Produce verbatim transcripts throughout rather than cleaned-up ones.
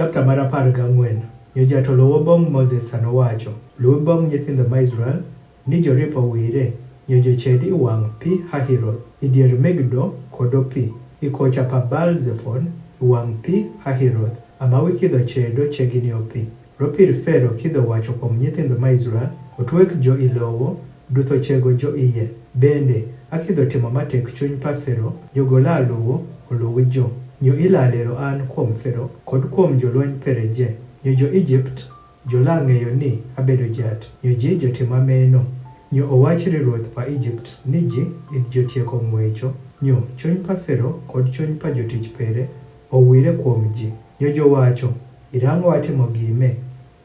Chapter mar apar gang'wen. Nyo jato lowo bong Moses sano wacho, luwi bong nyithindo ma Israel, ni joripo wire, nyo jochedi i wang' pi Hahiroth, i dier Megiddo kod opi, i kocha pa Baal Zefon, i wang' pi Hahiroth, ama wi kidho chedo chegini opi. Ropir Fero kidho wacho kuom nyithindo ma Israel, otwek jo i lowo, dutho chego jo iye. Bende, akidho timo matek chuny pa Fero, nyo gola luwo, oluwi jo. Nyo ila lero an kuom Fero, kod kuom jolweny pere je. Nyo jo Egypt, jola ng'eyo ni abedo jat, nyo ji jotimo ameno. Nyo owach ri ruoth pa Egypt, ni ji id jotieko ng'wecho. Nyo chuny pa Fero, kod chuny pa jotich pere, owire kuom ji. Nyo jowacho, irang'o watimo gime,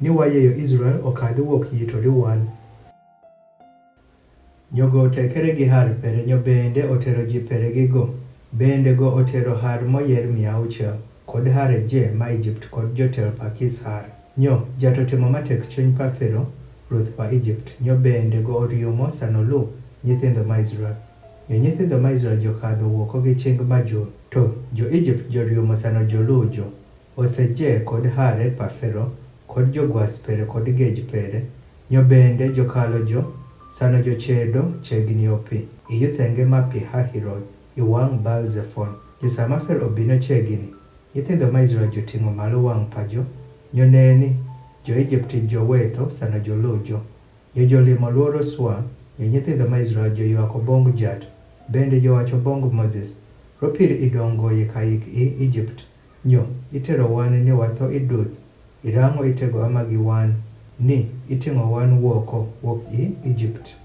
ni wayeyo Israel okadhi wuok yito ri wan. Nyo go otekere gi har pere, nyo bende otero ji pere gi go. Bende go otero har moyer mia auchiel, kod hare je ma Egypt kod jotel pa kis har. Nyo jato timo matek chuny pa Fero, ruoth pa Egypt, nyo bende go oriumo sano lu nyithindo ma Israel. Nyo nyithindo ma Israel jokadho wuoko gi ching majur, to jo Egypt joriumo sano joluwo jo. Oseje kod hare pa Fero, kod jogwas pere kod gej pere, nyo bende jokalo jo, sano jochedo chegini opi, i yuthenge ma pi Hahiroth, i wang' Baal Zefon. Jo sama Fero obino chegini, nyithindo ma Israel joting'o malo wang' pa jo, nyo neni, jo Egypt jowetho sano joluwo jo. Nyo jolimo luoro swa, nyo nyithindo ma Israel joywak obong jat, bende jowacho obong Moses, ropir idongo ye kaik i Egypt. Nyo, itero wan ni watho i duth, irang'o itego ama gi wan, ni iting'o wan wuoko wuok i Egypt.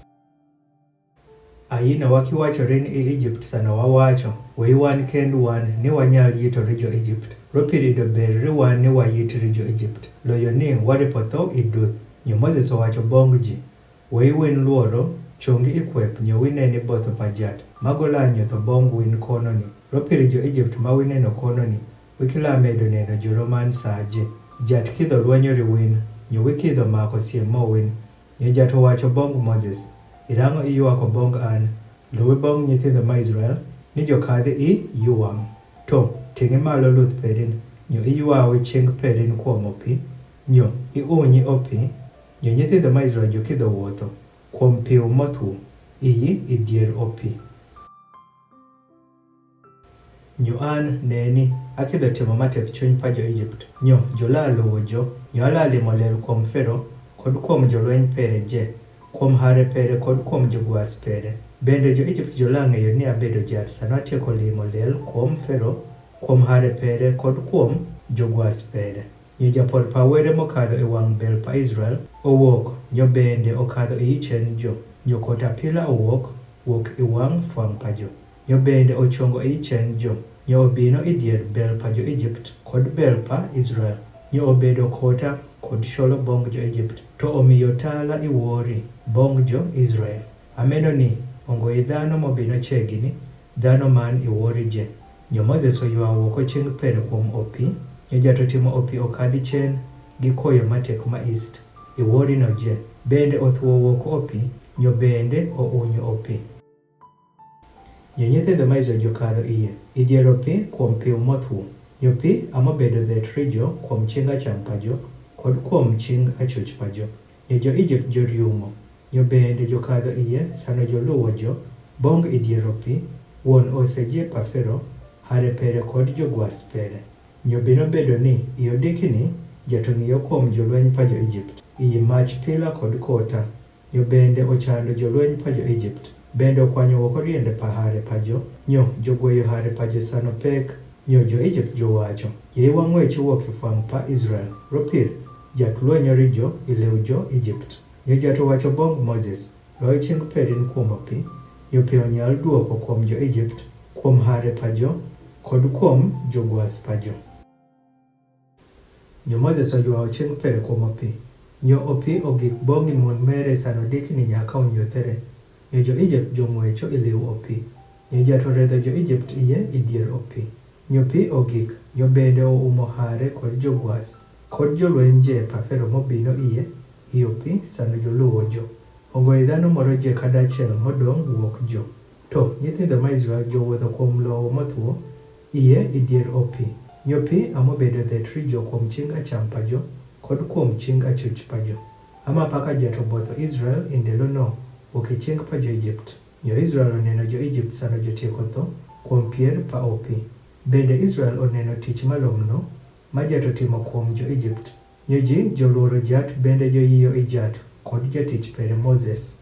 Ayi ne wakiwacho rin i Egypt sano wawacho, wei wan kend wan ni wanyal yito ri jo Egypt. Ropir ido ber ri wan ni wayit ri jo Egypt, loyo ni waripo tho i duth. Nyo Moses owacho bong ji, wei win luoro, chungi ikwep nyo wineni botho pa jat, mago la nyotho bong win kononi. Ropir jo Egypt ma wineno kononi, wikila medo neno joro man saje. Jat kidho lwenyo ri win, nyo wikidho mako siem mo win. Nyo jat owacho bong Moses, irang'o iywako bong an, luwi bong nyithindo ma Israel, ni jokadhi i yuwang'. To, ting'i malo luth perin, nyo iywawi ching perin kuom opi, nyo iunyi opi, nyo nyithindo ma Israel jokidho wuotho, kuom piw mothu, iyi i dier opi. Nyo an, neni, akidho timo matek chuny pa jo Egypt, nyo jola luwo jo, nyo ala limo lel kuom Fero, kod kuom jolweny pere je, kuom hare pere kod kuom jogwas pere. Bende jo Egypt jola ng'eyo ni abedo jat sano atieko limo lel kuom Fero, kuom hare pere kod kuom jogwas pere. Nyo japor pa were mokadho i wang' bel pa Israel, owuok, nyo bende okadho i yichen jo, nyo kota pila owuok, wuok i wang' fwang' pa jo. Nyo bende ochongo i yichen jo, nyo obino i dier bel pa jo Egypt, kod bel pa Israel. Nyo obedo kota kod sholo bong jo Egypt, to omiyo tala iwori, bong jo Israel. Ameno ni, ongo i dhano mobino chegini, dhano man iwori je. Nyo Moses oywa wuoko ching pere kuom opi, nyo jato timo opi okadhi chen, gi koyo matek ma ist, iwori no je. Bende othuwo wuoko opi, nyo bende ounyo opi. Nyo nyithindo ma Israel jokadho iye, i dier opi kuom piw mothuwo. Nyo pi amobedo dhet ri jo kuom ching acham pa jo, kod kuom ching achuch pa jo. Nyo jo Egypt joriumo, nyo bende jokadho iye sano joluwo jo, bong i dier opi, wuon ose je pa Fero, hare pere kod jogwas pere. Nyo bino bedo ni, i odikini, jato ng'iyo kuom jolweny pa jo Egypt, iyi mach pila kod kota, nyo bende ochando jolweny pa jo Egypt, bende okwanyo wuoko riende pa hare pa jo, nyo jogweyo hare pa jo sano pek, nyo jo Egypt jowacho, yei wang'wechi wuok i fwang' pa Israel, ropir, jat lwenyo ri jo, i lew jo Egypt. Nyo jato wacho bong Moses, lwayo ching perin kuom opi, nyo pi onyal duoko kuom jo Egypt, kuom hare pa jo, kod kuom jogwas pa jo. Nyo Moses oywawo ching pere kuom opi. Nyo opi ogik bong i mon mere sano dikni nyaka onyuthere. Nyo jo Egypt jong'wecho i lew opi. Nyo jato redho jo Egypt iye i dier opi. Nyo pi ogik, nyo bende oumo hare kod jogwas, kod jolweny je pa Fero mobino iye, i opi sano joluwo jo. Ongo i dhano moro je kata achiel modong' wuok jo. To, nyithindo ma Israel jowuotho kuom lowo mothuwo, iye i dier opi. Nyo pi amo bedo dhet rijo kuom ching acham pajo kod kuom ching achuch pajo. Ama paka jato botho Israel indelo no wuki ching pajo Ijipt. Nyo Israel oneno jo Ijipt sano jo tieko tho kuom pier pa opi. Bende Israel oneno tich malom no ma jato timo kuom jo Ijipt. Nyo ji jo luoro jat bende jo iyo ijat kod jatich pere Moses.